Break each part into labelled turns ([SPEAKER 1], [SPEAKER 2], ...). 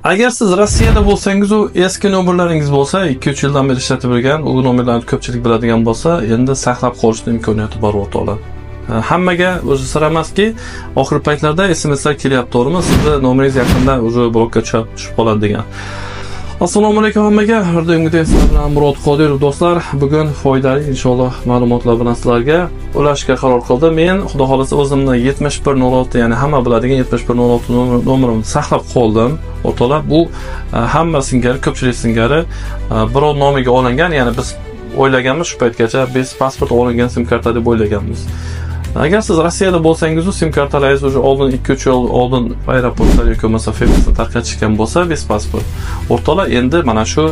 [SPEAKER 1] Agar siz Rossiyada bo'lsangiz, u eski nomerlaringiz bo'lsa, 2-3 yildan beri ishlatib yurgan, u nomerlarni ko'pchilik biladigan bo'lsa, endi saqlab qolishning imkoniyati bor o'rtoqlar. Hammaga o'zi sir emaski, oxirgi paytlarda SMSlar kelyapti, to'g'rimi? Sizni nomeringiz yaqinda o'zi blokka tushib qoladi degan. Assalomu alaykum hammaga. Har doimgidek sizlar bilan Murod Qodirov do'stlar. Bugun foydali inshaalloh ma'lumotlar bilan sizlarga ulashishga qaror qildim. Men xudo xolasa o'zimni 7106, ya'ni hamma biladigan 7106 nomerimni saqlab qoldim. O'rtoqlar, bu hamma singari, ko'pchilik singari birov nomiga olingan, ya'ni biz o'ylaganmiz shu paytgacha biz pasport olingan sim karta deb o'ylaganmiz. Agar siz Rossiyada bo'lsangiz, u sim kartalaringiz уже oldin 2-3 yil oldin aeroportlar yoki bo'lmasa FBSdan tarqatishgan bo'lsa, bez pasport. O'rtoqlar, endi mana shu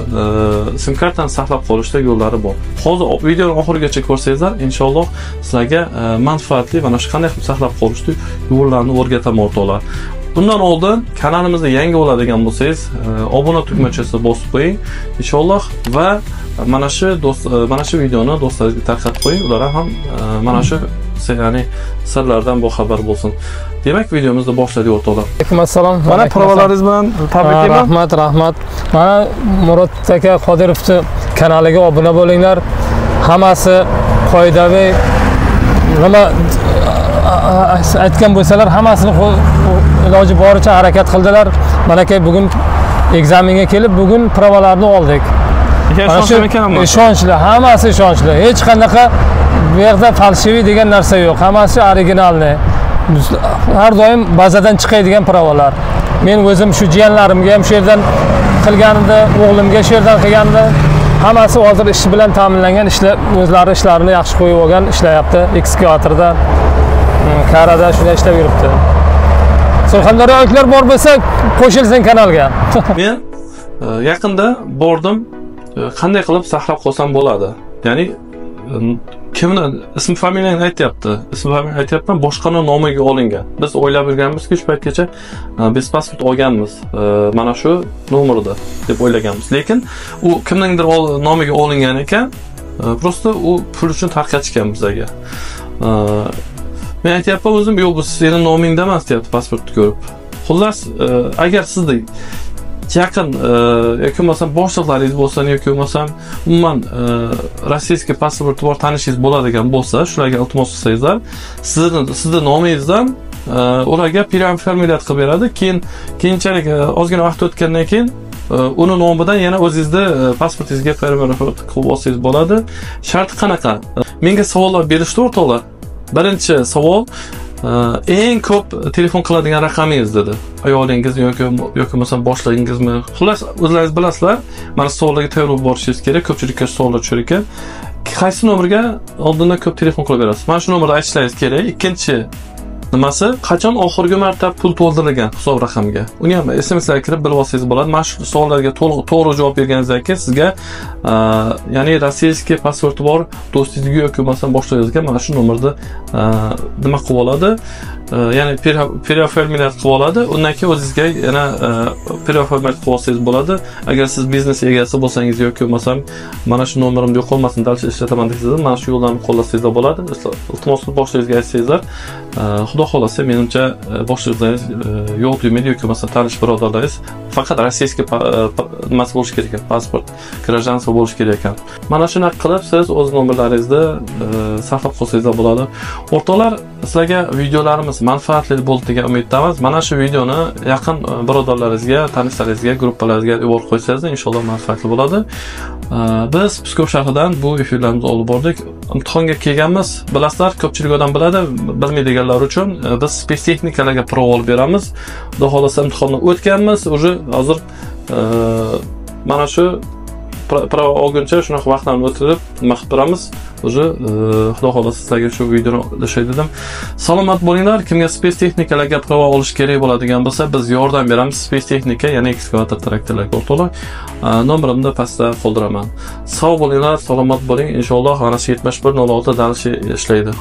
[SPEAKER 1] sim kartani saqlab qolishda yo'llari bor. Hozir videoni oxirigacha ko'rsangizlar, inshaalloh sizlarga manfaatli mana shu qanday qilib saqlab qolishni yo'llarini o'rgataman o'rtoqlar. Bundan oldin kanalimizda yangi bo'ladigan bo'lsangiz, obuna tugmachasini bosib qo'ying inshaalloh va mana shu mana shu videoni do'stlaringizga tarqatib qo'ying, ular ham mana shu ya'ni sirlardan boxabar bo'lsin. Demak, videomizni boshladik o'rtoqlar.
[SPEAKER 2] Alaykum assalom.
[SPEAKER 1] Mana pravalaringiz bilan tabriklayman.
[SPEAKER 2] Rahmat, rahmat. Mana Murod aka Qodirovning kanaliga obuna bo'linglar. Hammasi qoidaviy, nima aytgan bo'lsalar, hammasini iloji boricha harakat qildilar. Mana aka bugun ekzamenga kelib, bugun pravalarni oldik. Ishonchli, hammasi ishonchli. Hech qanaqa bu yerda falshiviy degan narsa yo'q. Hammasi originalni. Har doim bazadan chiqadigan pravalar. Men o'zim shu jiyanlarimga ham shu yerdan qilganimda, o'g'limga shu yerdan qilganimda, hammasi hozir ish bilan ta'minlangan, ishlab o'zlari ishlarini yaxshi qo'yib olgan, ishlayapti. Ekskavatorda, karada shunday ishlab yuribdi. Surxondaryoliklar bor bo'lsa, qo'shilsin kanalga.
[SPEAKER 1] Men yaqinda bordim, qanday qilib saqlab qolsam bo'ladi? Ya'ni kimni ism familiyani aytyapti? Ism familiyani aytyapman, boshqani nomiga olingan. Biz o'ylab yurganmizki, shu paytgacha biz pasport olganmiz, mana shu nomerda deb o'ylaganmiz. Lekin u kimningdir nomiga olingan ekan, prosta u pul uchun tarqatishgan bizga. Men aytyapman o'zim, yo'q, bu sening nomingda emas deyapti pasportni ko'rib. Xullas, agar sizni yaqin yoki bo'lmasam boshliqlaringiz bo'lsa yoki bo'lmasam umuman rossiyskiy pasporti bor tanishingiz bo'ladigan bo'lsa, shularga iltimos qilsangizlar, sizni nomingizdan ularga переоформлять qilib beradi. Keyin keyinchalik ozgina vaqt o'tgandan keyin uni nomidan yana o'zingizni pasportingizga переоформлять qilib olsangiz bo'ladi. Sharti qanaqa? Menga savollar berishdi o'rtoqlar. Birinchi savol, eng ko'p telefon qiladigan raqamingiz dedi. Ayolingiz yoki bo'lmasam boshlig'ingizmi? Xullas, o'zlaringiz bilasizlar, mana savollarga tayyor bo'lib borishingiz kerak. Ko'pchilikka savollar tushar ekan. Qaysi nomerga oldindan ko'p telefon qilib berasiz? Mana shu nomerni aytishingiz kerak. Ikkinchi nimasi? Qachon oxirgi marta pul to'ldirilgan hisob raqamiga? Uni ham SMSlarga kirib bilib olsangiz bo'ladi. Mana shu savollarga to'g'ri javob berganingizdan keyin sizga ya'ni rossiyskiy pasporti bor do'stingizga yoki bo'lmasam boshlig'ingizga mana shu nomerni nima qilib oladi? Ya'ni переоформлять qilib oladi. Undan keyin o'zingizga yana переоформлять qilib olsangiz bo'ladi. Agar siz biznes egasi bo'lsangiz yoki bo'lmasam mana shu nomerimni yo'qolmasin, dalcha ishlataman desangiz, mana shu yo'ldan qo'llasangizlar bo'ladi. Iltimos qilib boshlig'ingizga aytsangizlar, xudo xolasa, menimcha boshlig'ingiz yo'q demaydi yoki bo'lmasa tanish birodarlaringiz faqat rossiyskiy nimasi bo'lishi kerak ekan, pasport, гражданство bo'lishi kerak ekan. Mana shunaqa qilib siz o'z nomerlaringizni saqlab qolsangizlar bo'ladi. O'rtoqlar, sizlarga videolarimiz manfaatli bo'ldi degan umiddamiz. Mana shu videoni yaqin birodarlaringizga, tanishlaringizga, gruppalaringizga yuborib qo'ysangiz, inshaalloh manfaatli bo'ladi. Biz Pskov shahridan bu efirlarimizni olib bordik. Imtihonga kelganmiz. Bilasizlar, ko'pchilik odam biladi, bilmaydiganlar uchun biz spetsxtexnikalarga prova olib beramiz. Xudo xolasa imtihonni o'tganmiz. Уже hozir mana shu prova olguncha shunaqa vaqtlarni o'tkazib nima qilib turamiz. Уже xudo xolasa sizlarga shu videoni ulashay dedim. Salomat bo'linglar. Kimga spetsxtexnikalarga prova olish kerak bo'ladigan bo'lsa, biz yordam beramiz. Spetsxtexnika, ya'ni ekskavator, traktorlarga o'rtoqlar. Nomerimni pastda qoldiraman. Sog' bo'linglar, salomat bo'ling. Inshaalloh mana shu 7106 dalishi ishlaydi.